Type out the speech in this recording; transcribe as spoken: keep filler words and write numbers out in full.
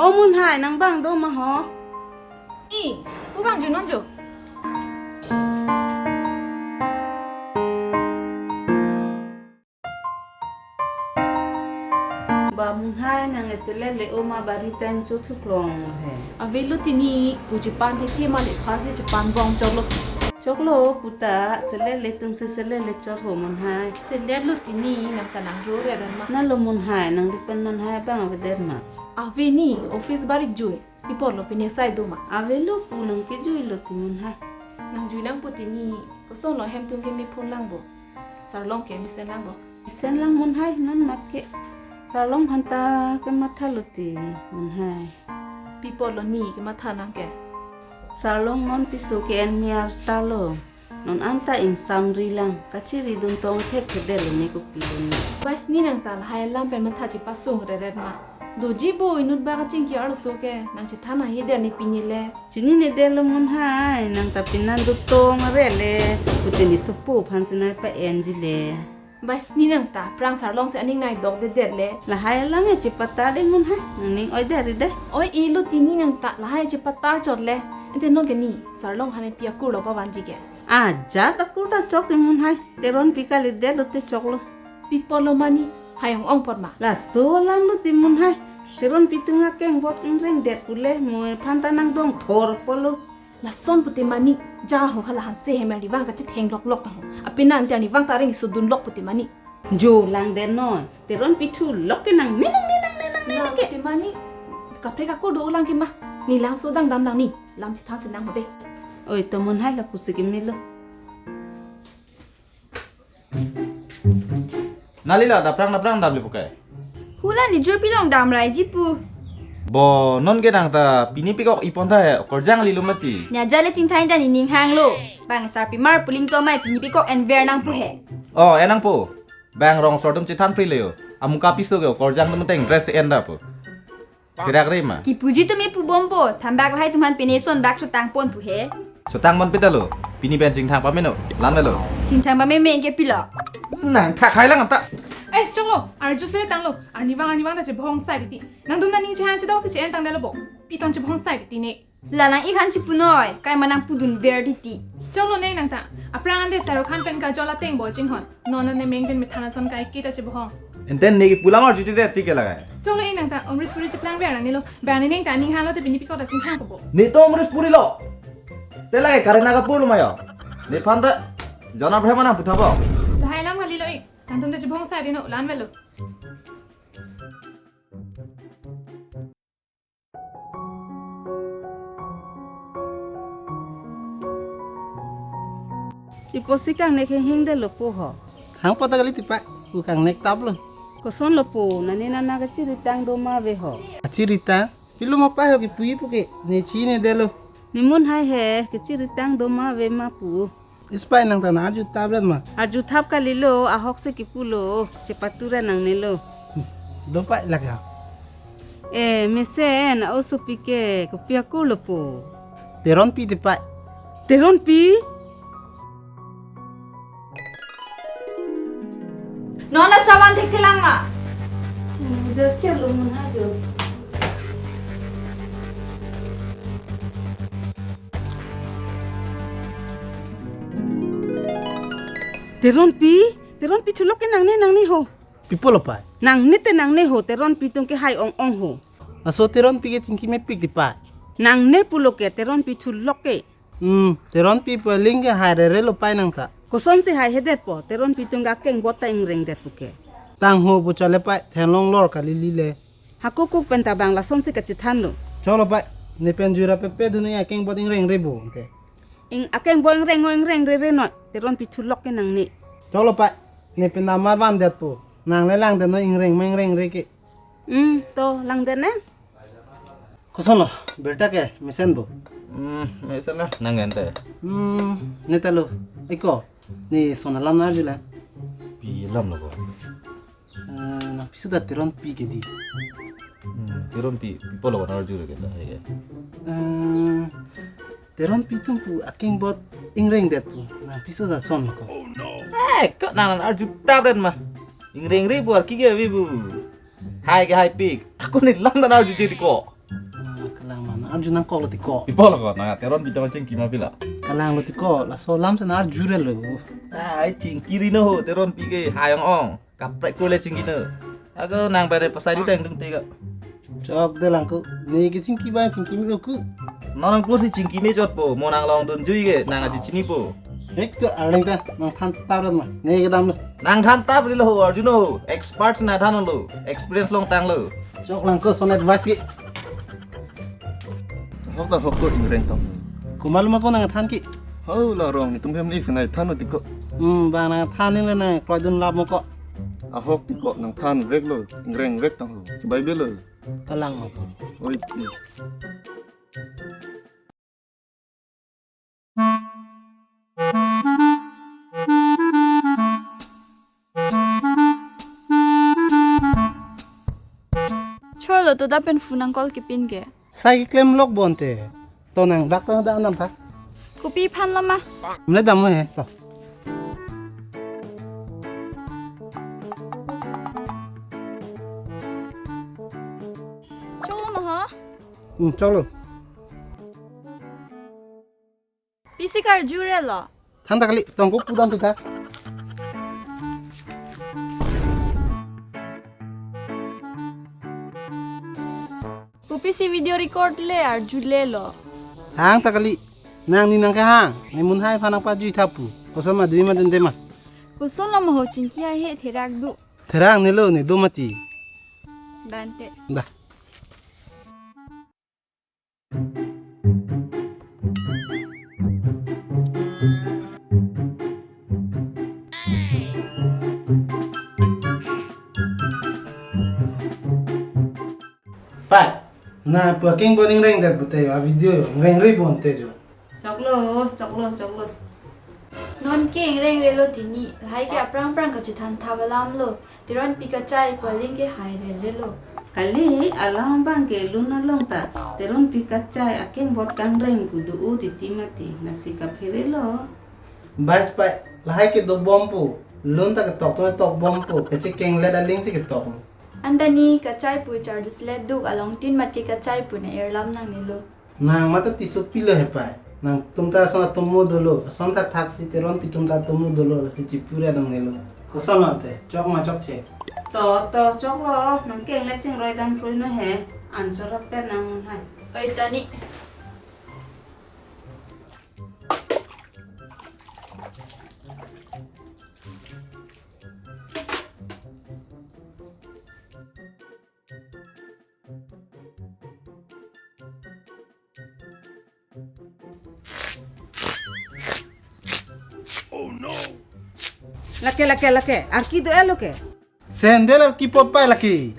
O Munhai, nang bang do ma ho? I, pu bang junon jo. Ba Munhai, nang eselele oma bari tan cho thuklong he. Avelo tini, pu chepan the the male pharsi chepan bong choklo. Choklo puta, selele tumsi selele chok ho Munhai. Selet lo tini, nang ta nang ro re dan ma. Nalo Munhai, nang lipan Munhai bang avedet ma. Ave ni, office barik jui. Pi apotlo pine sai do ma? Avelo pu nang kejui lo ti Munhai. Nang jui nang pu tini, koson lo hem tum ke mi phun lang bo. Sarlong ke mesen lang bo. Mesen lang Munhai non mat ke. Sarlong aphan ta kematha lo ti Munhai. Pi apotlo ni kematha nang ke? Sarlong non piso ke en miar ta lo. Non anta ingsam ri lang, kachiri dun tong thek thedet lo ne kopi lo ne. Bai sini nang ta lahai alam pen matha chepasung reret ma. Doji bo inut ba kachingki arloso ke, nang chethan ahi der ne pini le. Chinine det lo Munhai, nang ta pinan do tong re le, pute ne sopo aphan sinai pa enji le. Bai sini nang ta, aphrang Sarlong si aning nai dok dedet le. Lahai alam e chepatar de Munhai, nang ning oi der ri de. Oi e lo tini nang ta, lahai chepatar chot le. Ente non ke ni, Sarlong aphan pi akur lo pavanji ke. Ajat akur ta chok ti Munhai, Teronpi kalidet lo te choklo. Pi apotlo mani, hai ong ong apot ma. Laso alam lo ti Munhai, Teronpi atum akeng bot ingreng det pu le, mo aphan ta nang dong thor apotlo. Lason pute mani, ja ho hala hanse hem arnivang kachetheng lok lok ta ho. Apina ante arnivang ta reng iso dun lok pute mani. Jo lang det noi, Teronpi thu lok ke nang ne nang ne nang ne nang ne nang ke. Pute mani, kaprek akur do lang ke ma. Ne langso dang dam lang ne, lam chethan si nang ho de. Oi, to Munhai lapusi ke melo. Nali la daprang daprang dam le pu ke. Hula ne jor pilong dam rai ji pu. Bo non ke nang ta pini pikok ipon ta he, okorjang lilo mati. Nya ja le chingthai ta ne ning hang lo. Bang sarpimar pu aling to mai pini pikok enver nang pu he. Oh, en nang pu. Bang rong sordum chethan pri le yo. Amuka piso ke okorjang tum teng dress en da pu. Kirak re ma. Kipuji tum e pu bom po, thambak lahai atum aphan pine son bak chotang pon pu he. Chotang pon pi ta lo, pini pen chingthang pameno, lan lo. Chingthang pameme ke pilo. Nang thakhai lang ta. Ai choklo, arju se tanglo, arnivang arnivang ta chebohong sai titi. Nangtum nangning chehang chedok si che-en tang detlo bo. Pi tong chebohong sai titi ne. La nang-ik aphan chipu noi, kai ma nang pudun ver titi. Choklo ne nang ta. Aphrang ante Shahrukh Khan pen Kajol ateng bo chinghon. Non ne meng pen methan ason kai kita chebohong. Enten ne kipu lang arju titi ke lagai. Choklo e nang ta, Amrish Puri cheplang ver nang ne lo. Bang ne neng ta ning hang lo te pini pikok ta chingthang ko bo. Ne to Amrish Puri lo. Te lagai Kareena Kapoor lo ma yo. Nephan ta John Abraham nang putha bo. Lahai alam kali lo e. Nangtum ta chebohong sai di no, lan velo. Iposi kangnek hinghing detlo po ho. Hang po ta kali tipa, pu kangnek tap lo. Koson lo po, nani nana kachiritang do ma ave ho. Kachiritang? Pilo ma pa ho kipuji pu ke, ne chinine detlo. Ne Munhai he, kachiritang do ma ave ma pu. Ispai nang ta nang arju thap rat ma. Arju thap kali lo, ahok si kipu lo, chepatu ra nang ne lo. Do pai lake ha. E, mesen, a-osopi ke, kopi akur lo po. Teronpi tipa. Teronpi? Non la saman thekthelang ma. Hmm, der chelo Munhai jo. Teronpi, Teronpi thu lok ke nang ne nang ne ho. Pi apotlo pai. Nang ne te nang ne ho, Teronpi atum ke hai ong ong ho. Laso Teronpi ke chingki mepik tipa. Nang ne pulo ke Teronpi thu lok ke. Hmm, Teronpi pu aling ke hai rere lo pai nang ta. Koson si hai hedet po, Teronpi atum ke akeng bot ta ingreng det pu ke. Tang ho pu chale pai, thenlong lor kali li le. Hakokuk pen ta bang lason si kachethan lo. Choklo pai, ne pen jui ra pepe dun ne akeng bot ingreng re bo, ante. Ing akeng bot ingreng o ingreng re re noi, Teronpi thu lok ke nang ne. Choklo pai, ne pen amar van det po, nang le lang det noi ingreng ma ingreng re ke. Hmm, to lang det ne. Koson lo, birta ke, mesen bo. Hmm, mesen la, nang ente. Hmm, ne ta lo. Iko, ne son alam nang arju la. Pi alam lo ko. Eh, nang piso ta Teronpi ke di. Hmm, Teronpi, pi apotlo ko nang arju ke ta, ya. Eh, Teronpi atum pu akeng bot ingreng det pu, nang piso ta son lo ko. Eh, ko nang nang arju thap rat ma. Ingreng re pu arki ke ave bu. Hai ke haipik. Ako ne lam ta nang arju chiri ko. Nang mana arju nangkoklo tiko. Ipol ko na Teronpi ta chingki ma pila. Kalanglo tiko, laso alam si nang arjurelo. Ai chingki rino ho, Teronpi ke hai ong-ong. Kaprek kule chingkino. Ako nang pada pasai dudang dungte ko. Chokde lang ko. Ne ke chingki ba chingki melo ko. Non nang kursi chingki mechotpo, mo nang longdunjui ke, nang aji chinipo. Hek ko arleng ta, nang thantap rat ma. Ne ke damlo. Nang thantap rilo ho, arjuno. Expert si nang thanlo. Experience longtanglo. Chok lang ko, lason advice ke. Ahok ta ahok ko, ingreng tong. Komat lo ma ko nang than ke. Ho la rong, netum hem ni senai than tiko. Hmm, ba nang than ni le nang kroidun lap mo ko. Ahok tiko, nang thanveklo, ingrengvek tong ho. Chibai belo. Kalang ma ko. Oi ti. Cholo to, dak pen phone nang call kepin ke. Sai keklem lok bonte. To nang dak to dak nam tha. Kopi aphan lo ma? Mle dam he to. Cholo ma ho? Hmm, cholo. Pisi karjurelo. Than ta kali, tong ko pudam tu tha. Kopisi video record le arjulelo. Hang ta kali, nang ni nang kehang, ne mun hai aphan nang pajui tha pu. Koson ma dui ma dende ma. Koson lo ma ho chingki hai he therak do. Therak nelo ne do mati. Dante. Da. Pai, nang pu akeng bo ingreng det pute a video yo, ingreng rui bonte jo. Choklo, choklo, choklo. Non ke ingrengrelo tini, lahai ke aphrang aphrang kachethan tha alam lo, Teronpi kachai pu aling ke hai rerelo. Kali alam abang ke lun along ta, Teronpi kachai akeng bot kangreng pu do-o titi mati, lasi kapherelo. Bas pai, lahai ke dobompo, lun ta ketok tu tokbompo, kachekeng let aling si ketok. Anta ni kachai pu chardu sleduk along tin mat ke kachai pu na irlam nangnelo. Nang mata tisu pilo he pai. Nangtum ta ason atomo dolo. Ason ta thaksi Teronpi tum ta atomo dolo. Lasi chipura nangnelo. Koson lo te. Chok ma chokche. To, to, choklo. Nang keng le chingroi dam krui no he. An chorap pen nang mun hai. Oi tani. Lake, lake, lake. Arki do-elo ke. Sandal arki pot pai lake.